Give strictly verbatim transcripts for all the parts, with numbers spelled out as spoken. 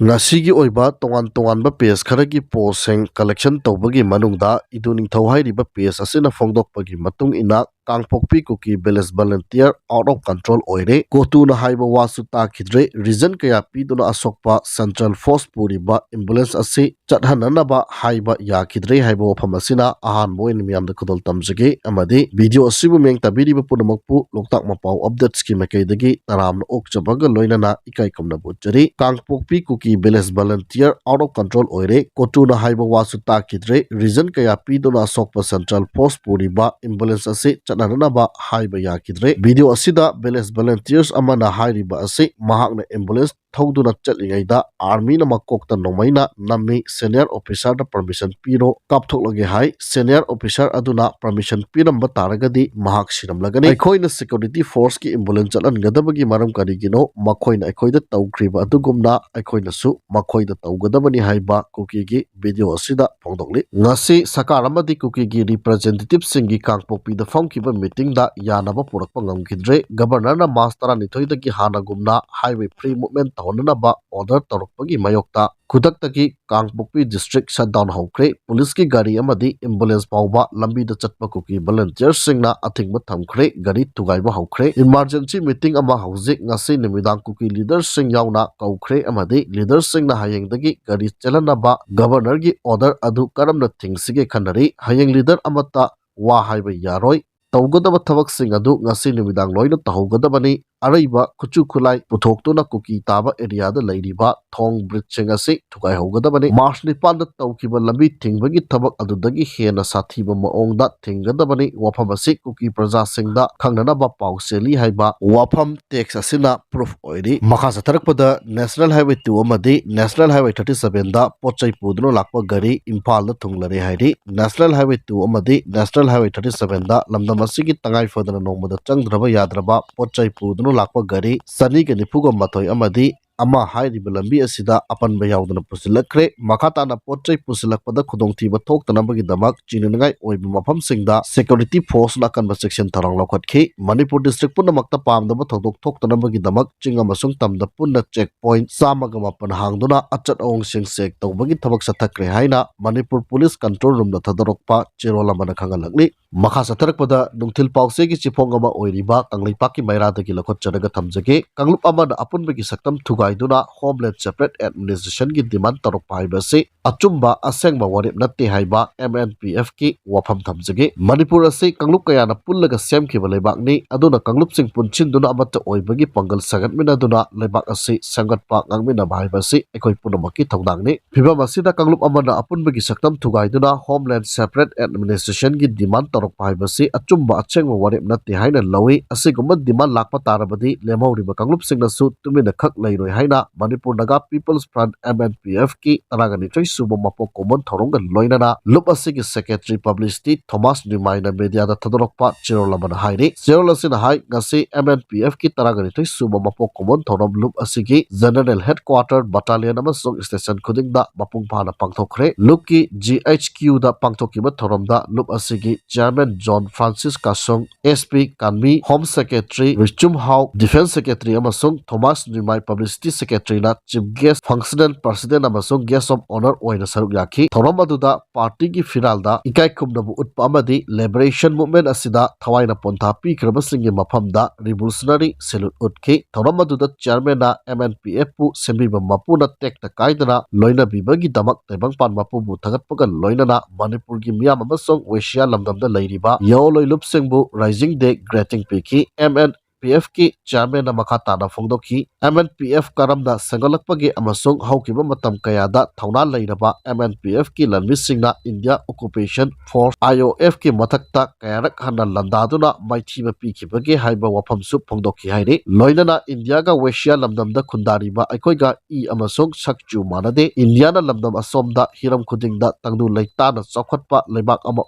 ꯉꯁꯤꯒꯤ ꯑꯣꯏꯕ ꯇꯣꯉꯥꯟ ꯇꯣꯉꯥꯟꯕ ꯄꯦꯖ ꯈꯔꯒꯤ ꯄꯣꯁꯁꯤꯡ ꯀꯂꯦꯛꯁꯟ ꯇꯧꯕꯒꯤ ꯃꯅꯨꯡꯗ ꯏꯗꯨ ꯅꯤꯡꯊꯧ ꯍꯥꯏꯔꯤꯕ ꯄꯦꯖ ꯑꯁꯤꯅ ꯐꯣꯡꯗꯣꯛꯄꯒꯤ ꯃꯇꯨꯡ ꯏꯟꯅ Kangpokpi Kuki village volunteer out of control ꯑꯣꯏꯔꯦ, ꯀꯣꯇꯨꯅ ꯍꯥꯏꯕ ꯋꯥꯁꯨ ꯇꯥꯈꯤꯗ꯭ꯔꯦ, ꯔꯤꯖꯟ ꯀꯌꯥ ꯄꯤꯗꯨꯅ ꯑꯁꯣꯛꯄ ꯁꯦꯟꯇ꯭ꯔꯦꯜ ꯐꯣꯔꯁ ꯄꯨꯔꯤꯕ ꯑꯦꯝꯕꯨꯂꯦꯟꯁ ꯑꯁꯤ ꯆꯠꯍꯟꯅꯅꯕ ꯍꯥꯏꯕ ꯌꯥꯈꯤꯗ꯭ꯔꯦ ꯍꯥꯏꯕ ꯋꯥꯐꯝ ꯑꯁꯤꯅ ꯑꯍꯥꯟꯕ ꯑꯣꯏꯅ ꯃꯤꯌꯥꯝꯗ ꯈꯨꯗꯣꯜ ꯇꯝꯖꯒꯦ꯫ ꯑꯃꯗꯤ ꯚꯤꯗꯤꯑꯣ ꯑꯁꯤꯕꯨ ꯃꯤꯌꯦꯡ ꯇꯥꯕꯤꯔꯤꯕ ꯄꯨꯝꯅꯃꯛꯄꯨ ꯂꯣꯛꯇꯥꯛ ꯃꯄꯥꯎ ꯑꯞꯗꯦꯠꯁꯀꯤ ꯃꯥꯏꯀꯩꯗꯒꯤ ꯇꯔꯥꯝꯅ ꯑꯣꯛꯆꯕꯒ ꯂꯣꯏꯅꯅ ꯏꯀꯥꯏ ꯈꯨꯝꯅꯕ ꯎꯠꯆꯔꯤ꯫ Kangpokpi Kuki village volunteer out of control ꯑꯣꯏꯔꯦ, ꯀꯣꯇꯨꯅ ꯍꯥꯏꯕ ꯋꯥꯁꯨ ꯇꯥꯈꯤꯗ꯭ꯔꯦ, ꯔꯤꯖꯟ ꯀꯌꯥ ꯄꯤꯗꯨꯅ ꯑꯁꯣꯛꯄ ꯁꯦꯟꯇ꯭ꯔꯦꯜ ꯐꯣꯔꯁ ꯄꯨꯔꯤꯕ ꯑꯦꯝꯕꯨꯂꯦꯟꯁ ꯑꯁꯤ ꯆꯠꯅꯅꯅꯕ ꯍꯥꯏꯕ ꯌꯥꯈꯤꯗ꯭ꯔꯦ꯫ ꯚꯤꯗꯤꯑꯣ ꯑꯁꯤꯗ ꯚꯤꯂꯦꯖ ꯚꯣꯂꯨꯟꯇꯤꯌꯔꯁ ꯑꯃꯅ ꯍꯥꯏꯔꯤꯕ ꯑꯁꯤ ꯃꯍꯥꯛꯅ ꯑꯦꯝꯕꯨꯂꯦꯟꯁ ꯊꯧꯗꯨꯅ ꯆꯠꯂꯤꯉꯩꯗ ꯑꯥꯔꯃꯤꯅ ꯃꯀꯣꯛꯇ ꯅꯣꯡꯃꯩꯅ ꯅꯝꯃꯤ, ꯁꯦꯅꯤꯌꯔ ꯑꯣꯐꯤꯁꯥꯔꯗ ꯄꯔꯃꯤꯁꯟ ꯄꯤꯔꯣ, ꯀꯥꯞꯊꯣꯛꯂꯒꯦ ꯍꯥꯏ꯫ ꯁꯦꯅꯤꯌꯔ ꯑꯣꯐꯤꯁꯥꯔ ꯑꯗꯨꯅ ꯄꯔꯃꯤꯁꯟ ꯄꯤꯔꯝꯕ ꯇꯥꯔꯒꯗꯤ ꯃꯍꯥꯛ ꯁꯤꯔꯝꯂꯒꯅꯤ꯫ ꯑꯩꯈꯣꯏꯅ ꯁꯦꯀ꯭ꯌꯨꯔꯤꯇꯤ ꯐꯣꯔꯁꯀꯤ ꯑꯦꯝꯕꯨꯂꯦꯟꯁ ꯆꯠꯍꯟꯒꯗꯕꯒꯤ ꯃꯔꯝ ꯀꯔꯤꯒꯤꯅꯣ? ꯃꯈꯣꯏꯅ ꯑꯩꯈꯣꯏꯗ ꯇꯧꯈ꯭ꯔꯤꯕ ꯑꯗꯨꯒꯨꯝꯅ ꯑꯩꯈꯣꯏꯅꯁꯨ ꯃꯈꯣꯏꯗ ꯇꯧꯒꯗꯕꯅꯤ ꯍꯥꯏꯕ ꯀꯨꯀꯤꯒꯤ ꯚꯤꯗꯤꯑꯣ ꯑꯁꯤꯗ ꯐꯣꯡꯗꯣꯛꯂꯤ꯫ ꯉꯁꯤ ꯁꯔꯀꯥꯔ ꯑꯃꯗꯤ ꯀꯨꯀꯤꯒꯤ ꯔꯤꯄ꯭ꯔꯖꯦꯟꯇꯦꯇꯤꯚꯁꯤꯡꯒꯤ ꯀꯥꯡꯄꯣꯛꯄꯤꯗ ꯐꯝꯈꯤꯕ ꯃꯤꯇꯤꯡꯗ ꯌꯥꯅꯕ ꯄꯨꯔꯛꯄ ꯉꯝꯈꯤꯗ꯭ꯔꯦ꯫ ꯒꯕꯔꯅꯔꯅ ꯃꯥꯔꯆ ꯇꯔꯥꯅꯤꯊꯣꯏꯗꯒꯤ ꯍꯥꯟꯅꯒꯨꯝꯅ ꯍꯥꯏꯋꯦ ꯐ꯭ꯔꯤ ꯃꯨꯚꯃꯦꯟ ꯇꯧꯍꯟꯅꯅꯕ ꯑꯣꯔꯗꯔ ꯇꯧꯔꯛꯄꯒꯤ ꯃꯥꯌꯣꯛꯇ ꯈꯨꯗꯛꯇꯒꯤ ꯀꯥꯡꯄꯣꯛꯄꯤ ꯗꯤꯁꯇ꯭ꯔꯤꯛ ꯁꯠ ꯗꯥꯎꯟ ꯍꯧꯈ꯭ꯔꯦ꯫ ꯄꯨꯂꯤꯁꯀꯤ ꯒꯥꯔꯤ ꯑꯃꯗꯤ ꯑꯦꯝꯕꯨꯂꯦꯟꯁ ꯐꯥꯎꯕ ꯂꯝꯕꯤꯗ ꯆꯠꯄ ꯀꯨꯀꯤ ꯚꯣꯂꯨꯟꯇꯤꯌꯔꯁꯤꯡꯅ ꯑꯊꯤꯡꯕ ꯊꯝꯈ꯭ꯔꯦ꯫ ꯒꯥꯔꯤ ꯊꯨꯒꯥꯏꯕ ꯍꯧꯈ꯭ꯔꯦ꯫ ꯏꯃꯥꯔꯖꯦꯟꯁꯤ ꯃꯤꯇꯤꯡ ꯑꯃ ꯍꯧꯖꯤꯛ ꯉꯁꯤ ꯅꯨꯃꯤꯗꯥꯡ ꯀꯨꯀꯤ ꯂꯤꯗꯔꯁꯤꯡ ꯌꯥꯎꯅ ꯀꯧꯈ꯭ꯔꯦ ꯑꯃꯗꯤ ꯂꯤꯗꯔꯁꯤꯡꯅ ꯍꯌꯦꯡꯗꯒꯤ ꯒꯥꯔꯤ ꯆꯦꯜꯍꯟꯅꯕ ꯒꯕꯔꯅꯔꯒꯤ ꯑꯣꯔꯗꯔ ꯑꯗꯨ ꯀꯔꯝꯅ ꯊꯤꯡꯁꯤꯒꯦ ꯈꯟꯅꯔꯤ꯫ ꯍꯌꯦꯡ ꯂꯤꯗꯔ ꯑꯃꯠꯇ ꯋꯥ ꯍꯥꯏꯕ ꯌꯥꯔꯣꯏ꯫ ꯇꯧꯒꯗꯕ ꯊꯕꯛꯁꯤꯡ ꯑꯗꯨ ꯉꯁꯤ ꯅꯨꯃꯤꯗꯥꯡ ꯂꯣꯏꯅ ꯇꯧꯍꯧꯒꯗꯕꯅꯤ꯫ ꯑꯔꯩꯕ ꯈꯨꯠꯁꯨ ꯈꯨꯠꯂꯥꯏ ꯄꯨꯊꯣꯛꯇꯨꯅ ꯀꯨꯀꯤ ꯇꯥꯕ ꯑꯦꯔꯤꯌꯥꯗ ꯂꯩꯔꯤꯕ ꯊꯣꯡ ꯕ꯭ꯔꯤꯖꯁꯤꯡ ꯑꯁꯤ ꯊꯨꯒꯥꯏꯍꯧꯒꯗꯕꯅꯤ꯫ ꯃꯥꯔꯆ ꯅꯤꯄꯥꯟꯗ ꯇꯧꯈꯤꯕ ꯂꯝꯕꯤ ꯊꯤꯡꯕꯒꯤ ꯊꯕꯛ ꯑꯗꯨꯗꯒꯤ ꯍꯦꯟꯅ ꯁꯥꯊꯤꯕ ꯃꯑꯣꯡꯗ ꯊꯤꯡꯒꯗꯕꯅꯤ꯫ ꯋꯥꯐꯝ ꯑꯁꯤ ꯀꯨꯀꯤ ꯄ꯭ꯔꯖꯥꯁꯤꯡꯗ ꯈꯪꯅꯅꯕ ꯄꯥꯎ ꯆꯦꯜꯂꯤ ꯍꯥꯏꯕ ꯋꯥꯐꯝ ꯇꯦꯛꯁ ꯑꯁꯤꯅ ꯄ꯭ꯔꯨꯐ ꯑꯣꯏꯔꯤ꯫ ꯃꯈꯥ ꯆꯠꯊꯔꯛꯄꯗ ꯅꯦꯁꯅꯦꯜ ꯍꯥꯏꯋꯦ ꯇꯨ ꯑꯃꯗꯤ ꯅꯦꯁꯅꯦꯜ ꯍꯥꯏꯋꯦ ꯊꯥꯔꯇꯤ ꯁꯚꯦꯟꯗ ꯄꯣꯠ ꯆꯩ ꯄꯨꯗꯨꯅ ꯂꯥꯛꯄ ꯒꯥꯔꯤ ꯏꯝꯐꯥꯜꯗ ꯊꯨꯡꯂꯔꯦ ꯍꯥꯏꯔꯤ꯫ ꯅꯦꯁꯅꯦꯜ ꯍꯥꯏꯋꯦ ꯇꯨ ꯑꯃꯗꯤ ꯅꯦꯁꯅꯦꯜ ꯍꯥꯏꯋꯦ ꯊꯥꯔꯇꯤ ꯁꯚꯦꯟꯗ ꯂꯝꯗꯝ ꯑꯁꯤꯒꯤ ꯇꯉꯥꯏ ꯐꯗꯅ ꯅꯣꯡꯃꯗ ꯆꯪꯗ꯭ꯔꯕ ꯌꯥꯗ꯭ꯔꯕ ꯄꯣꯠ ꯆꯩ ꯄꯨꯗꯨꯅ ꯂꯥꯛꯄ ꯒꯥꯔꯤ ꯆꯅꯤꯒ ꯅꯤꯐꯨꯒ ꯃꯥꯊꯣꯏ ꯑꯃꯗꯤ ꯑꯃ ꯍꯥꯏꯔꯤꯕ ꯂꯝꯕꯤ ꯑꯁꯤꯗ ꯑꯄꯟꯕ ꯌꯥꯎꯗꯅ ꯄꯨꯁꯤꯜꯂꯛꯈ꯭ꯔꯦ꯫ ꯃꯈꯥ ꯇꯥꯅ ꯄꯣꯠ ꯆꯩ ꯄꯨꯁꯤꯜꯂꯛꯄꯗ ꯈꯨꯗꯣꯡꯊꯤꯕ ꯊꯣꯛꯇꯅꯕꯒꯤꯗꯃꯛ ꯆꯤꯡꯅꯅꯤꯡꯉꯥꯏ ꯑꯣꯏꯕ ꯃꯐꯝꯁꯤꯡꯗ security forceꯅ ꯑꯀꯟꯕ ꯆꯦꯛꯁꯤꯟ ꯊꯧꯔꯥꯡ ꯂꯧꯈꯠꯈꯤ꯫ ꯃꯅꯤꯄꯨꯔ district ꯄꯨꯝꯅꯃꯛꯇ ꯄꯥꯝꯗꯕ ꯊꯧꯗꯣꯛ ꯊꯣꯛꯇꯅꯕꯒꯤꯗꯃꯛ ꯆꯤꯡ ꯑꯃꯁꯨꯡ ꯇꯝꯗ ꯄꯨꯟꯅ check point ꯆꯥꯝꯃꯒ ꯃꯥꯄꯟ ꯍꯥꯡꯗꯨꯅ ꯑꯆꯠ ꯑꯋꯣꯡꯁꯤꯡ check ꯇꯧꯕꯒꯤ ꯊꯕꯛ ꯆꯠꯊꯈ꯭ꯔꯦ ꯍꯥꯏꯅ ꯃꯅꯤꯄꯨꯔ Police Control Roomꯅ ꯊꯥꯗꯣꯔꯛꯄ ꯆꯦꯔꯣꯜ ꯑꯃꯅ ꯈꯪꯍꯜꯂꯛꯂꯤ꯫ ꯃꯈꯥ ꯆꯠꯊꯔꯛꯄꯗ ꯅꯨꯡꯊꯤꯜ ꯄꯥꯎꯆꯦꯒꯤ ꯆꯤꯐꯣꯡ ꯑꯃ ꯑꯣꯏꯔꯤꯕ ꯀꯪꯂꯩꯄꯥꯛꯀꯤ ꯃꯩꯔꯥꯗꯒꯤ ꯂꯧꯈꯠꯆꯔꯒ ꯊꯝꯖꯒꯦ꯫ ꯀꯥꯡꯂꯨꯞ ꯑꯃꯅ ꯑꯄꯨꯟꯕꯒꯤ ꯁꯛꯇꯝ ꯊꯨꯒꯥꯏꯗꯨꯅ Homeland Separate Administrationꯒꯤ demand ꯇꯧꯔꯛꯄ ꯍꯥꯏꯕ ꯑꯁꯤ ꯑꯆꯨꯝꯕ ꯑꯁꯦꯡꯕ ꯋꯥꯔꯦꯞ ꯅꯠꯇꯦ ꯍꯥꯏꯕ MNPFꯀꯤ ꯋꯥꯐꯝ ꯊꯝꯖꯒꯦ꯫ ꯃꯅꯤꯄꯨꯔ ꯑꯁꯤ ꯀꯥꯡꯂꯨꯞ ꯀꯌꯥꯅ ꯄꯨꯜꯂꯒ ꯁꯦꯝꯈꯤꯕ ꯂꯩꯕꯥꯛꯅꯤ꯫ ꯑꯗꯨꯅ ꯀꯥꯡꯂꯨꯞꯁꯤꯡ ꯄꯨꯟꯁꯤꯟꯗꯨꯅ ꯑꯃꯠꯇ ꯑꯣꯏꯕꯒꯤ ꯄꯥꯡꯒꯜ ꯁꯥꯒꯠꯃꯤꯟꯅꯗꯨꯅ ꯂꯩꯕꯥꯛ ꯑꯁꯤ ꯁꯦꯝꯒꯠꯄ ꯉꯥꯛꯃꯤꯟꯅꯕ ꯍꯥꯏꯕ ꯑꯁꯤ ꯑꯩꯈꯣꯏ ꯄꯨꯝꯅꯃꯛꯀꯤ ꯊꯧꯗꯥꯡꯅꯤ꯫ ꯐꯤꯚꯝ ꯑꯁꯤꯗ ꯀꯥꯡꯂꯨꯞ ꯑꯃꯅ ꯑꯄꯨꯟꯕꯒꯤ ꯁꯛꯇꯝ ꯊꯨꯒꯥꯏꯗꯨꯅ Homeland Separate Administrationꯒꯤ demand ꯇꯧꯔꯛꯄ ꯍꯥꯏꯕꯁꯤ ꯑꯆꯨꯝꯕ ꯑꯁꯦꯡꯕ ꯋꯥꯔꯦꯞ ꯅꯠꯇꯦ ꯍꯥꯏꯅ ꯂꯧꯏ꯫ ꯑꯁꯤꯒꯨꯝꯕ demand ꯂꯥꯛꯄ ꯇꯥꯔꯕꯗꯤ ꯂꯦꯝꯍꯧꯔꯤꯕ ꯀꯥꯡꯂꯨꯞꯁꯤꯡꯅꯁꯨ ꯇꯨꯃꯤꯟꯅ ꯈꯛ ꯂꯩꯔꯣꯏ ꯍꯥꯏꯅ Manipur Naga People's Front, MNPFꯀꯤ ꯇꯔꯥꯒ ꯅꯤꯊꯣꯏ ꯁꯨꯕ ꯃꯄꯣꯛ ꯀꯨꯝꯑꯣꯟ ꯊꯧꯔꯝꯒ ꯂꯣꯏꯅꯅ ꯂꯨꯞ ꯑꯁꯤꯒꯤ secretary publicity ꯊꯣꯃꯥꯁ ꯅꯤꯃꯥꯏꯅ mediaꯗ ꯊꯥꯗꯣꯔꯛꯄ ꯆꯦꯔꯣꯜ ꯑꯃꯅ ꯍꯥꯏꯔꯤ꯫ ꯆꯦꯔꯣꯜ ꯑꯁꯤꯅ ꯍꯥꯏ, ꯉꯁꯤ MNPFꯀꯤ ꯇꯔꯥꯒ ꯅꯤꯊꯣꯏ ꯁꯨꯕ ꯃꯄꯣꯛ ꯀꯨꯝꯑꯣꯟ ꯊꯧꯔꯝ ꯂꯨꯞ ꯑꯁꯤꯒꯤ general headquarter, battalion ꯑꯃꯁꯨꯡ station ꯈꯨꯗꯤꯡꯗ ꯃꯄꯨꯡ ꯐꯥꯅ ꯄꯥꯡꯊꯣꯛꯈ꯭ꯔꯦ꯫ ꯂꯨꯞꯀꯤ GHQꯗ ꯄꯥꯡꯊꯣꯛꯈꯤꯕ ꯊꯧꯔꯝꯗ ꯂꯨꯞ ꯑꯁꯤꯒꯤ chairman John Francis Kasung, SP Kanmi, Home Secretary Richum Hao, Defence Secretary ꯑꯃꯁꯨꯡ ꯊꯣꯃꯥꯁ ꯅꯤꯃꯥꯏ Publicity Secretaryꯅ chief guest, functional president ꯑꯃꯁꯨꯡ guest of honour ꯑꯣꯏꯅ ꯁꯔꯨꯛ ꯌꯥꯈꯤ꯫ ꯊꯧꯔꯝ ꯑꯗꯨꯗ partyꯒꯤ ꯐꯤꯔꯥꯜꯗ ꯏꯀꯥꯏ ꯈꯨꯝꯅꯕ ꯎꯠꯄ ꯑꯃꯗꯤ liberation movement ꯑꯁꯤꯗ ꯊꯋꯥꯏꯅ ꯄꯣꯟꯊꯥ ꯄꯤꯈ꯭ꯔꯕꯁꯤꯡꯒꯤ ꯃꯐꯝꯗ revolutionary salute ꯎꯠꯈꯤ꯫ ꯊꯧꯔꯝ ꯑꯗꯨꯗ chairmanꯅ MNPFꯄꯨ ꯁꯦꯝꯕꯤꯕ ꯃꯄꯨꯅ ꯇꯦꯛꯇ ꯀꯥꯏꯗꯅ ꯂꯣꯏꯅꯕꯤꯕꯒꯤꯗꯃꯛ ꯇꯥꯏꯕꯪꯄꯥꯟ ꯃꯄꯨꯕꯨ ꯊꯥꯒꯠꯄꯒ ꯂꯣꯏꯅꯅ ꯃꯅꯤꯄꯨꯔꯒꯤ ꯃꯤꯌꯥꯝ ꯑꯃꯁꯨꯡ ꯋꯦꯁꯤꯌꯥ ꯂꯝꯗꯝꯗ ꯂꯩꯔꯤꯕ ꯌꯥꯑꯣꯟꯂꯣꯏ ꯂꯨꯞꯁꯤꯡꯕꯨ Rising Day greeting ꯄꯤꯈꯤ꯫ MNPFꯀꯤ chairmanꯅ ꯃꯈꯥ ꯇꯥꯅ ꯐꯣꯡꯗꯣꯛꯈꯤ, MNPF ꯀꯔꯝꯅ ꯁꯦꯝꯒꯠꯂꯛꯄꯒꯦ ꯑꯃꯁꯨꯡ ꯍꯧꯈꯤꯕ ꯃꯇꯝ ꯀꯌꯥꯗ ꯊꯧꯅꯥ ꯂꯩꯔꯕ MNPFꯀꯤ ꯂꯥꯟꯃꯤꯁꯤꯡꯅ India Occupation Force, IOFꯀꯤ ꯃꯊꯛꯇ ꯀꯌꯥꯔꯛ ꯍꯟꯅ ꯂꯥꯟꯗꯥꯗꯨꯅ ꯃꯥꯏꯊꯤꯕ ꯄꯤꯈꯤꯕꯒꯦ ꯍꯥꯏꯕ ꯋꯥꯐꯝꯁꯨ ꯐꯣꯡꯗꯣꯛꯈꯤ ꯍꯥꯏꯔꯤ꯫ ꯂꯣꯏꯅꯅ ꯏꯟꯗꯤꯌꯥꯒ ꯋꯦꯁꯤꯌꯥ ꯂꯝꯗꯝꯗ ꯈꯨꯟꯗꯥꯔꯤꯕ ꯑꯩꯈꯣꯏꯒ ꯏ ꯑꯃꯁꯨꯡ ꯁꯛꯆꯨ ꯃꯥꯟꯅꯗꯦ꯫ ꯏꯟꯗꯤꯌꯥꯅ ꯂꯝꯗꯝ ꯑꯁꯣꯝꯗ ꯍꯤꯔꯝ ꯈꯨꯗꯤꯡꯗ ꯇꯪꯗꯨ ꯂꯩꯇꯥꯅ ꯆꯥꯎꯈꯠꯄ ꯂꯩꯕꯥꯛ ꯑꯃ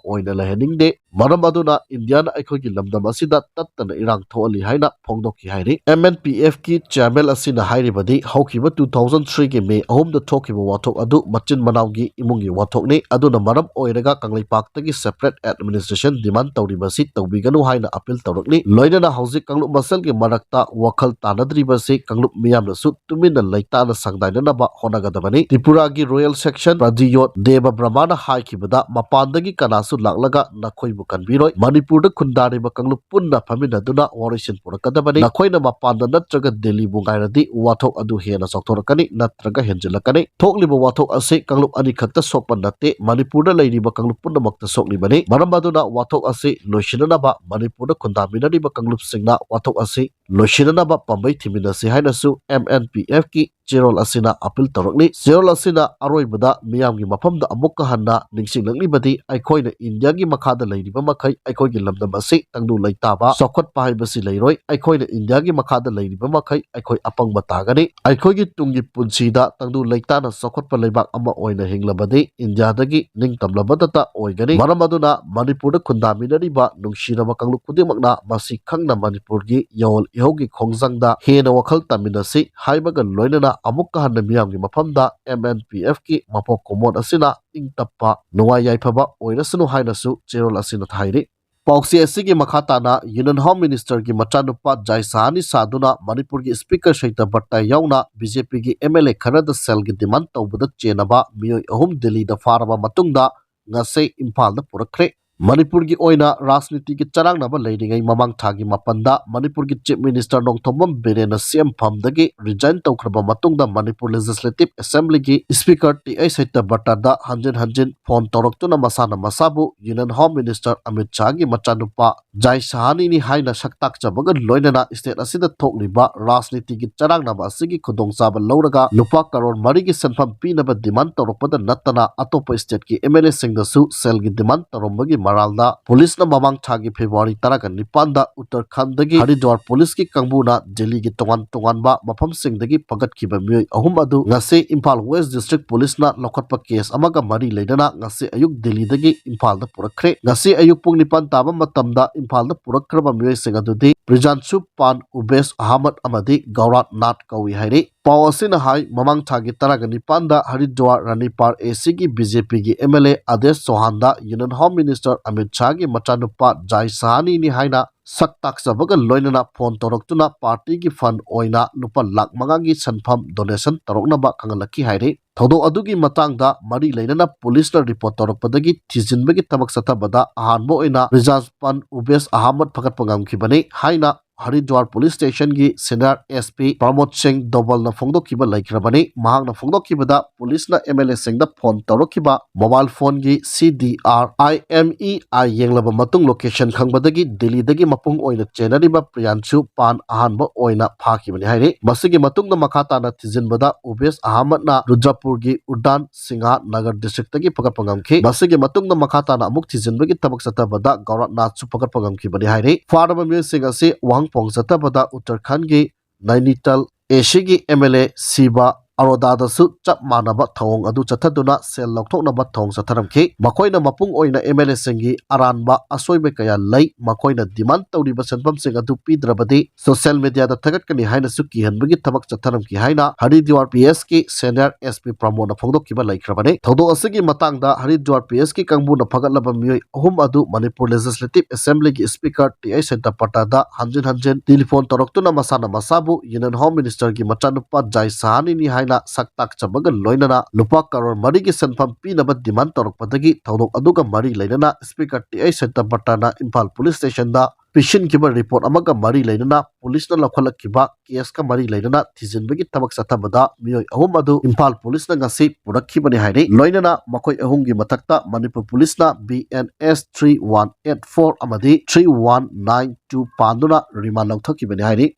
ꯑꯣꯏꯅ ꯂꯩꯍꯟꯅꯤꯡꯗꯦ꯫ ꯃꯔꯝ ꯑꯗꯨꯅ ꯏꯟꯗꯤꯌꯥꯅ ꯑꯩꯈꯣꯏꯒꯤ ꯂꯝꯗꯝ ꯑꯁꯤꯗ ꯇꯠꯇꯅ ꯏꯔꯥꯡ ꯊꯣꯛꯍꯜꯂꯤ ꯍꯥꯏꯅ ꯐꯣꯡꯗꯣꯛꯈꯤ ꯍꯥꯏꯔꯤ꯫ M N P F ꯀꯤ chairman ꯑꯁꯤꯅ ꯍꯥꯏꯔꯤꯕꯗꯤ ꯍꯧꯈꯤꯕ two thousand three ꯒꯤ May ꯑꯍꯨꯝꯗ ꯊꯣꯛꯈꯤꯕ ꯋꯥꯊꯣꯛ ꯑꯗꯨ ꯃꯆꯤꯟ ꯃꯅꯥꯎꯒꯤ ꯏꯃꯨꯡꯒꯤ ꯋꯥꯊꯣꯛꯅꯤ, ꯑꯗꯨꯅ ꯃꯔꯝ ꯑꯣꯏꯔꯒ ꯀꯪꯂꯩꯄꯥꯛꯇꯒꯤ separate administration demand ꯇꯧꯔꯤꯕꯁꯤ ꯇꯧꯕꯤꯒꯅꯨ ꯍꯥꯏꯅ appeal ꯇꯧꯔꯛꯂꯤ꯫ ꯂꯣꯏꯅꯅ ꯍꯧꯖꯤꯛ ꯀꯥꯡꯂꯨꯞ ꯃꯁꯦꯜꯒꯤ ꯃꯔꯛꯇ ꯋꯥꯈꯜ ꯇꯥꯅꯗ꯭ꯔꯤꯕꯁꯤ ꯀꯥꯡꯂꯨꯞ ꯃꯤꯌꯥꯝꯅꯁꯨ ꯇꯨꯃꯤꯟꯅ ꯂꯩꯇꯥꯅ ꯁꯪꯗꯥꯏꯅꯅꯕ ꯍꯣꯠꯅꯒꯗꯕꯅꯤ꯫ ꯇ꯭ꯔꯤꯄꯨꯔꯥꯒꯤ royal section ꯄ꯭ꯔꯗꯤꯌꯣꯠ ꯗꯦꯕ ꯕ꯭ꯔꯍꯃꯅ ꯍꯥꯏꯈꯤꯕꯗ, ꯃꯄꯥꯟꯗꯒꯤ ꯀꯅꯥꯁꯨ ꯂꯥꯛꯂꯒ ꯅꯈꯣꯏꯕꯨ ꯀꯟꯕꯤꯔꯣꯏ꯫ ꯃꯅꯤꯄꯨꯔꯗ ꯈꯨꯟꯗꯥꯔꯤꯕ ꯀꯥꯡꯂꯨꯞ ꯄꯨꯟꯅ ꯐꯝꯃꯤꯟꯅꯗꯨꯅ ꯋꯥꯔꯣꯏꯁꯤꯟ ꯄꯨꯔꯛꯀꯗꯕꯅꯤ꯫ ꯅꯈꯣꯏꯅ ꯃꯄꯥꯟꯗ ꯅꯠꯇ꯭ꯔꯒ ꯗꯦꯜꯂꯤꯕꯨ ꯉꯥꯏꯔꯗꯤ ꯋꯥꯊꯣꯛ ꯑꯗꯨ ꯍꯦꯟꯅ ꯆꯥꯎꯊꯣꯔꯛꯀꯅꯤ ꯅꯠꯇ꯭ꯔꯒ ꯍꯦꯟꯖꯤꯜꯂꯛꯀꯅꯤ꯫ ꯊꯣꯛꯂꯤꯕ ꯋꯥꯊꯣꯛ ꯑꯁꯤ ꯀꯥꯡꯂꯨꯞ ꯑꯅꯤꯈꯛꯇ ꯁꯣꯛꯄ ꯅꯠꯇꯦ, ꯃꯅꯤꯄꯨꯔꯗ ꯂꯩꯔꯤꯕ ꯀꯥꯡꯂꯨꯞ ꯄꯨꯝꯅꯃꯛꯇ ꯁꯣꯛꯂꯤꯕꯅꯤ꯫ ꯃꯔꯝ ꯑꯗꯨꯅ ꯋꯥꯊꯣꯛ ꯑꯁꯤ ꯂꯣꯏꯁꯤꯟꯅꯅꯕ ꯃꯅꯤꯄꯨꯔꯗ ꯈꯨꯟꯗꯥꯃꯤꯟꯅꯔꯤꯕ ꯀꯥꯡꯂꯨꯞꯁꯤꯡꯅ ꯋꯥꯊꯣꯛ ꯑꯁꯤ ꯂꯣꯏꯁꯤꯟꯅꯅꯕ ꯄꯥꯝꯕꯩ ꯊꯤꯃꯤꯟꯅꯁꯤ ꯍꯥꯏꯅꯁꯨ M N P F ꯀꯤ ꯆꯦꯔꯣꯜ ꯑꯁꯤꯅ appeal ꯇꯧꯔꯛꯂꯤ꯫ ꯆꯦꯔꯣꯜ ꯑꯁꯤꯅ ꯑꯔꯣꯏꯕꯗ ꯃꯤꯌꯥꯝꯒꯤ ꯃꯐꯝꯗ ꯑꯃꯨꯛꯀ ꯍꯟꯅ ꯅꯤꯡꯁꯤꯡꯂꯛꯂꯤꯕꯗꯤ ꯑꯩꯈꯣꯏꯅ ꯏꯟꯗꯤꯌꯥꯒꯤ ꯃꯈꯥꯗ ꯂꯩꯔꯤꯕ ꯃꯈꯩ ꯑꯩꯈꯣꯏꯒꯤ ꯂꯝꯗꯝ ꯑꯁꯤ ꯇꯪꯗꯨ ꯂꯩꯇꯥꯕ ꯆꯥꯎꯈꯠꯄ ꯍꯥꯏꯕꯁꯤ ꯂꯩꯔꯣꯏ꯫ ꯑꯩꯈꯣꯏꯅ ꯏꯟꯗꯤꯌꯥꯒꯤ ꯃꯈꯥꯗ ꯂꯩꯔꯤꯕ ꯃꯈꯩ ꯑꯩꯈꯣꯏ ꯑꯄꯪꯕ ꯇꯥꯒꯅꯤ꯫ ꯑꯩꯈꯣꯏꯒꯤ ꯇꯨꯡꯒꯤ ꯄꯨꯟꯁꯤꯗ ꯇꯪꯗꯨ ꯂꯩꯇꯥꯅ ꯆꯥꯎꯈꯠꯄ ꯂꯩꯕꯥꯛ ꯑꯃ ꯑꯣꯏꯅ ꯍꯤꯡꯂꯕꯗꯤ ꯏꯟꯗꯤꯌꯥꯗꯒꯤ ꯅꯤꯡꯇꯝꯂꯕꯗꯇ ꯑꯣꯏꯒꯅꯤ꯫ ꯃꯔꯝ ꯑꯗꯨꯅ ꯃꯅꯤꯄꯨꯔꯗ ꯈꯨꯟꯗꯥꯃꯤꯟꯅꯔꯤꯕ ꯅꯨꯡꯁꯤꯔꯕ ꯀꯥꯡꯂꯨꯞ ꯈꯨꯗꯤꯡꯃꯛꯅ ꯃꯁꯤ ꯈꯪꯅ ꯃꯅꯤꯄꯨꯔꯒꯤ ꯌꯥꯑꯣꯜ ꯏꯍꯧꯒꯤ ꯈꯣꯡꯖꯪꯗ ꯍꯦꯟꯅ ꯋꯥꯈꯜ ꯇꯥꯃꯤꯟꯅꯁꯤ ꯍꯥꯏꯕꯒ ꯂꯣꯏꯅꯅ ꯑꯃꯨꯛꯀ ꯍꯟꯅ ꯃꯤꯌꯥꯝꯒꯤ ꯃꯐꯝꯗ M N P F ꯀꯤ ꯃꯄꯣꯛ ꯀꯨꯝꯑꯣꯟ ꯑꯁꯤꯅ ꯏꯪ ꯇꯞꯄ, ꯅꯨꯡꯉꯥꯏ ꯌꯥꯏꯐꯕ ꯑꯣꯏꯔꯁꯅꯨ ꯍꯥꯏꯅꯁꯨ ꯆꯦꯔꯣꯜ ꯑꯁꯤꯅ ꯍꯥꯏꯔꯤ꯫ ꯄꯥꯎꯆꯦ ꯑꯁꯤꯒꯤ ꯃꯈꯥ ꯇꯥꯅ Union Home Minister ꯒꯤ ꯃꯆꯥꯅꯨꯄꯥ ꯖꯥꯏ ꯁꯍꯥꯅꯤ ꯁꯥꯗꯨꯅ ꯃꯅꯤꯄꯨꯔꯒꯤ Speaker ꯁꯩꯇ ꯕꯠꯇ ꯌꯥꯎꯅ B J P ꯒꯤ M L A ꯈꯔꯗ ꯁꯦꯜꯒꯤ demand ꯇꯧꯕꯗ ꯆꯦꯟꯅꯕ ꯃꯤꯑꯣꯏ ꯑꯍꯨꯝ ꯗꯤꯜꯂꯤꯗ ꯐꯥꯔꯕ ꯃꯇꯨꯡꯗ ꯉꯁꯤ ꯏꯝꯐꯥꯜꯗ ꯄꯨꯔꯛꯈ꯭ꯔꯦ꯫ ꯃꯅꯤꯄꯨꯔꯒꯤ ꯑꯣꯏꯅ ꯔꯥꯖꯅꯤꯇꯤꯒꯤ ꯆꯔꯥꯡꯅꯕ ꯂꯩꯔꯤꯉꯩ ꯃꯃꯥꯡ ꯊꯥꯒꯤ ꯃꯥꯄꯟꯗ ꯃꯅꯤꯄꯨꯔꯒꯤ Chief Minister Nongthombam ꯕꯤꯔꯦꯟꯅ C M ꯐꯝꯗꯒꯤ resign ꯇꯧꯈ꯭ꯔꯕ ꯃꯇꯨꯡꯗ ꯃꯅꯤꯄꯨꯔ Legislative Assembly ꯒꯤ Speaker ꯇꯤ ꯑꯩꯆ ꯁꯩꯇ ꯕꯠꯇꯗ ꯍꯟꯖꯤꯟ ꯍꯟꯖꯤꯟ phone ꯇꯧꯔꯛꯇꯨꯅ ꯃꯁꯥꯅ ꯃꯁꯥꯕꯨ Union Home Minister ꯑꯃꯤꯠ ꯁꯍꯥꯒꯤ ꯃꯆꯥꯅꯨꯄꯥ ꯖꯥꯏ ꯁꯍꯥꯅꯤꯅꯤ ꯍꯥꯏꯅ ꯁꯛꯇꯥꯛꯆꯕꯒ ꯂꯣꯏꯅꯅ state ꯑꯁꯤꯗ ꯊꯣꯛꯂꯤꯕ ꯔꯥꯖꯅꯤꯇꯤꯒꯤ ꯆꯔꯥꯡꯅꯕ ꯑꯁꯤꯒꯤ ꯈꯨꯗꯣꯡꯆꯥꯕ ꯂꯧꯔꯒ ꯂꯨꯄꯥ ꯀꯔꯣꯔ ꯃꯔꯤꯒꯤ ꯁꯦꯟꯐꯝ ꯄꯤꯅꯕ demand ꯇꯧꯔꯛꯄꯗ ꯅꯠꯇꯅ ꯑꯇꯣꯞꯄ state ꯀꯤ M L A ꯁꯤꯡꯗꯁꯨ ꯁꯦꯜꯒꯤ demand ꯇꯧꯔꯝꯕꯒꯤ ꯃꯔꯥꯜꯗ ꯄꯨꯂꯤꯁꯅ ꯃꯃꯥꯡ ꯊꯥꯒꯤ ꯐꯦꯕ꯭ꯔꯨꯋꯥꯔꯤ ꯇꯔꯥꯒ ꯅꯤꯄꯥꯟꯗ ꯎꯠꯇꯔꯈꯟꯗꯒꯤ ꯍꯔꯤꯗ꯭ꯋꯥꯔ ꯄꯨꯂꯤꯁꯀꯤ ꯀꯥꯡꯕꯨꯅ ꯗꯦꯜꯂꯤꯒꯤ ꯇꯣꯉꯥꯟ ꯇꯣꯉꯥꯟꯕ ꯃꯐꯝꯁꯤꯡꯗꯒꯤ ꯐꯒꯠꯈꯤꯕ ꯃꯤꯑꯣꯏ ꯑꯍꯨꯝ ꯑꯗꯨ ꯉꯁꯤ ꯏꯝꯐꯥꯜ ꯋꯦꯁ ꯗꯤꯁꯇ꯭ꯔꯤꯛ ꯄꯨꯂꯤꯁꯅ ꯂꯧꯈꯠꯄ ꯀꯦꯁ ꯑꯃꯒ ꯃꯔꯤ ꯂꯩꯅꯅ ꯉꯁꯤ ꯑꯌꯨꯛ ꯗꯦꯜꯂꯤꯗꯒꯤ ꯏꯝꯐꯥꯜꯗ ꯄꯨꯔꯛꯈ꯭ꯔꯦ꯫ ꯉꯁꯤ ꯑꯌꯨꯛ ꯄꯨꯡ ꯅꯤꯄꯥꯟ ꯇꯥꯕ ꯃꯇꯝꯗ ꯏꯝꯐꯥꯜꯗ ꯄꯨꯔꯛꯈ꯭ꯔꯕ ꯃꯤꯑꯣꯏꯁꯤꯡ ꯑꯗꯨꯗꯤ ꯄ꯭ꯔꯤꯖꯥꯟꯁꯨ ꯄꯥꯟ, ꯎꯕꯦꯁ ꯑꯍꯃꯗ ꯑꯃꯗꯤ ꯒꯧꯔꯥ ꯅꯥꯊ ꯀꯧꯏ ꯍꯥꯏꯔꯤ꯫ ꯄꯥꯎ ꯑꯁꯤꯅ ꯍꯥꯏ, ꯃꯃꯥꯡ ꯊꯥꯒꯤ ꯇꯔꯥꯒ ꯅꯤꯄꯥꯟꯗ ꯍꯔꯤꯗ꯭ꯋꯥꯔ ꯔꯥꯅꯤꯄꯥꯔ ꯑꯦ ꯁꯤꯒꯤ ꯕꯤ ꯖꯦ ꯄꯤꯒꯤ ꯑꯦꯝ ꯑꯦꯜ ꯑꯦ ꯑꯗꯦꯁ ꯆꯧꯍꯥꯟꯗ ꯌꯨꯅꯤꯌꯟ ꯍꯣꯝ ꯃꯤꯅꯤꯁꯇꯔ ꯑꯃꯤꯠ ꯁꯥꯍꯒꯤ ꯃꯆꯥꯅꯨꯄꯥ ꯖꯥꯏ ꯁꯥꯍꯅꯤꯅꯤ ꯍꯥꯏꯅ ꯁꯛ ꯇꯥꯛꯆꯕꯒ ꯂꯣꯏꯅꯅ ꯐꯣꯟ ꯇꯧꯔꯛꯇꯨꯅ ꯄꯥꯔꯇꯤꯒꯤ ꯐꯟ ꯑꯣꯏꯅ ꯂꯨꯄꯥ ꯂꯥꯈ ꯃꯉꯥꯒꯤ ꯁꯦꯟꯐꯝ ꯗꯣꯅꯦꯁꯟ ꯇꯧꯔꯛꯅꯕ ꯈꯪꯍꯜꯂꯛꯈꯤ ꯍꯥꯏꯔꯤ꯫ ꯊꯧꯗꯣꯛ ꯑꯗꯨꯒꯤ ꯃꯇꯥꯡꯗ ꯃꯔꯤ ꯂꯩꯅꯅ ꯄꯨꯂꯤꯁꯅ ꯔꯤꯄꯣꯔꯠ ꯇꯧꯔꯛꯄꯗꯒꯤ ꯊꯤꯖꯤꯟꯕꯒꯤ ꯊꯕꯛ ꯆꯠꯊꯕꯗ ꯑꯍꯥꯟꯕ ꯑꯣꯏꯅ ꯄ꯭ꯔꯤꯖꯥꯟꯁꯨ ꯄꯥꯟ, ꯎꯕꯦꯁ ꯑꯍꯃꯗ ꯐꯒꯠꯄ ꯉꯝꯈꯤꯕꯅꯤ ꯍꯥꯏꯅ ꯍꯔꯤꯗ꯭ꯋꯥꯔ ꯄꯨꯂꯤꯁ ꯁ꯭ꯇꯦꯁꯟꯒꯤ senior S P Pramod Singh ꯗꯣꯕꯜꯅ ꯐꯣꯡꯗꯣꯛꯈꯤꯕ ꯂꯩꯈ꯭ꯔꯕꯅꯤ꯫ ꯃꯍꯥꯛꯅ ꯐꯣꯡꯗꯣꯛꯈꯤꯕꯗ ꯄꯨꯂꯤꯁꯅ ꯑꯦꯝ ꯑꯦꯜ ꯑꯦꯁꯤꯡꯗ ꯐꯣꯟ ꯇꯧꯔꯛꯈꯤꯕ ꯃꯣꯕꯥꯏꯜ ꯐꯣꯟꯒꯤ C D R I M E I ꯌꯦꯡꯂꯕ ꯃꯇꯨꯡ ꯂꯣꯀꯦꯁꯟ ꯈꯪꯕꯗꯒꯤ ꯗꯤꯜꯂꯤꯗꯒꯤ ꯃꯄꯨꯡ ꯑꯣꯏꯅ ꯆꯦꯟꯅꯔꯤꯕ ꯄ꯭ꯔꯤꯌꯥꯟꯁꯨ ꯄꯥꯟ ꯑꯍꯥꯟꯕ ꯑꯣꯏꯅ ꯐꯥꯈꯤꯕꯅꯤ ꯍꯥꯏꯔꯤ꯫ ꯃꯁꯤꯒꯤ ꯃꯇꯨꯡꯗ ꯃꯈꯥ ꯇꯥꯅ ꯊꯤꯖꯤꯟꯕꯗ ꯎꯕꯦꯁ ꯑꯍꯃꯗꯅ ꯔꯨꯗ꯭ꯔꯄꯨꯔꯒꯤ ꯎꯗꯥꯟ ꯁꯤꯡꯍ ꯅꯒꯔ ꯗꯤꯁꯇ꯭ꯔꯤꯛꯇꯒꯤ ꯐꯒꯠꯄ ꯉꯝꯈꯤ꯫ ꯃꯁꯤꯒꯤ ꯃꯇꯨꯡꯗ ꯃꯈꯥ ꯇꯥꯅ ꯑꯃꯨꯛ ꯊꯤꯖꯤꯟꯕꯒꯤ ꯊꯕꯛ ꯆꯠꯊꯕꯗ ꯒꯧꯔꯥ ꯅꯥꯊꯁꯨ ꯐꯒꯠꯄ ꯉꯝꯈꯤꯕꯅꯤ ꯍꯥꯏꯔꯤ꯫ ꯐꯥꯔꯕ ꯃꯤꯑꯣꯏꯁꯤꯡ ꯑꯁꯤ ꯋꯥꯍꯪ ꯄꯥꯎ ꯆꯠꯊꯕꯗ ꯎꯠꯇꯔꯈꯟꯒꯤ ꯅꯥꯏꯅꯤꯇꯥꯜ ꯑꯦ ꯁꯤꯒꯤ ꯑꯦꯝ ꯑꯦꯜ ꯑꯦ ꯁꯤꯕ ꯑꯔꯣꯗꯥꯗꯁꯨ ꯆꯞ ꯃꯥꯟꯅꯕ ꯊꯧꯑꯣꯡ ꯑꯗꯨ ꯆꯠꯊꯗꯨꯅ ꯁꯦꯜ ꯂꯧꯊꯣꯛꯅꯕ ꯊꯧꯑꯣꯡ ꯆꯠꯊꯔꯝꯈꯤ꯫ ꯃꯈꯣꯏꯅ ꯃꯄꯨꯡ ꯑꯣꯏꯅ ꯑꯦꯝ ꯑꯦꯜ ꯑꯦꯁꯤꯡꯒꯤ ꯑꯔꯥꯟꯕ ꯑꯁꯣꯏꯕ ꯀꯌꯥ ꯂꯩ, ꯃꯈꯣꯏꯅ ꯗꯤꯃꯥꯟ ꯇꯧꯔꯤꯕ ꯁꯦꯟꯐꯝꯁꯤꯡ ꯑꯗꯨ ꯄꯤꯗ꯭ꯔꯕꯗꯤ ꯁꯣꯁꯤꯌꯦꯜ ꯃꯤꯗꯤꯌꯥꯗ ꯊꯥꯒꯠꯀꯅꯤ ꯍꯥꯏꯅꯁꯨ ꯀꯤꯍꯟꯕꯒꯤ ꯊꯕꯛ ꯆꯠꯊꯔꯝꯈꯤ ꯍꯥꯏꯅ ꯍꯔꯤꯗ꯭ꯋꯥꯔ ꯄꯤ ꯑꯦꯁꯀꯤ ꯁꯦꯅꯤꯌꯔ ꯑꯦꯁ ꯄꯤ ꯄ꯭ꯔꯃꯣꯗꯅ ꯐꯣꯡꯗꯣꯛꯈꯤꯕ ꯂꯩꯈ꯭ꯔꯕꯅꯤ꯫ ꯊꯧꯗꯣꯛ ꯑꯁꯤꯒꯤ ꯃꯇꯥꯡꯗ ꯍꯔꯤꯗ꯭ꯋꯥꯔ ꯄꯤ ꯑꯦꯁꯀꯤ ꯀꯥꯡꯕꯨꯅ ꯐꯒꯠꯂꯕ ꯃꯤꯑꯣꯏ ꯑꯍꯨꯝ ꯑꯗꯨ ꯃꯅꯤꯄꯨꯔ ꯂꯦꯖꯤꯁꯂꯦꯇꯤꯚ ꯑꯦꯁꯦꯝꯕ꯭ꯂꯤꯒꯤ ꯁ꯭ꯄꯤꯀꯔ ꯇꯤ ꯑꯩꯆ ꯁꯇ꯭ꯌꯄꯥꯇꯥꯗ ꯍꯟꯖꯤꯟ ꯍꯟꯖꯤꯟ ꯇꯦꯂꯤꯐꯣꯟ ꯇꯧꯔꯛꯇꯨꯅ ꯃꯁꯥꯅ ꯃꯁꯥꯕꯨ ꯌꯨꯅꯤꯌꯟ ꯍꯣꯝ ꯃꯤꯅꯤꯁꯇꯔꯒꯤ ꯃꯆꯥꯅꯨꯄꯥ ꯖꯥꯏ ꯁꯥꯍꯅꯤꯅꯤ ꯍꯥꯏꯅ ꯁꯛ ꯇꯥꯛꯆꯕꯒ ꯂꯣꯏꯅꯅ ꯂꯨꯄꯥ ꯀꯔꯣꯔ ꯃꯔꯤꯒꯤ ꯁꯦꯟꯐꯝ ꯄꯤꯅꯕ ꯗꯤꯃꯥꯟ ꯇꯧꯔꯛꯄꯗꯒꯤ ꯊꯧꯗꯣꯛ ꯑꯗꯨꯒ ꯃꯔꯤ ꯂꯩꯅꯅ ꯁ꯭ꯄꯤꯀꯔ ꯇꯤ ꯑꯩꯆ ꯁꯇ꯭ꯌꯄꯥꯇꯥꯅ ꯏꯝꯐꯥꯜ ꯄꯨꯂꯤꯁ ꯁ꯭ꯇꯦꯁꯟꯗ ꯄꯤꯁꯤꯟꯈꯤꯕ ꯔꯤꯄꯣꯔꯠ ꯑꯃꯒ ꯃꯔꯤ ꯂꯩꯅꯅ ꯄꯨꯂꯤꯁꯅ ꯂꯧꯈꯠꯂꯛꯈꯤꯕ ꯀꯦꯁꯀ ꯃꯔꯤ ꯂꯩꯅꯅ ꯊꯤꯖꯤꯟꯕꯒꯤ ꯊꯕꯛ ꯆꯠꯊꯕꯗ ꯃꯤꯑꯣꯏ ꯑꯍꯨꯝ ꯑꯗꯨ ꯏꯝꯐꯥꯜ ꯄꯨꯂꯤꯁꯅ ꯉꯁꯤ ꯄꯨꯔꯛꯈꯤꯕꯅꯤ ꯍꯥꯏꯔꯤ꯫ ꯂꯣꯏꯅꯅ ꯃꯈꯣꯏ ꯑꯍꯨꯝꯒꯤ ꯃꯊꯛꯇ ꯃꯅꯤꯄꯨꯔ ꯄꯨꯂꯤꯁꯅ B N S three one eight four ꯑꯃꯗꯤ ꯊ꯭ꯔꯤ ꯋꯥꯟ ꯅꯥꯏꯟ ꯇꯨ ꯄꯥꯟꯗꯨꯅ ꯔꯤꯃꯥꯟ ꯂꯧꯊꯈꯤꯕꯅꯤ ꯍꯥꯏꯔꯤ꯫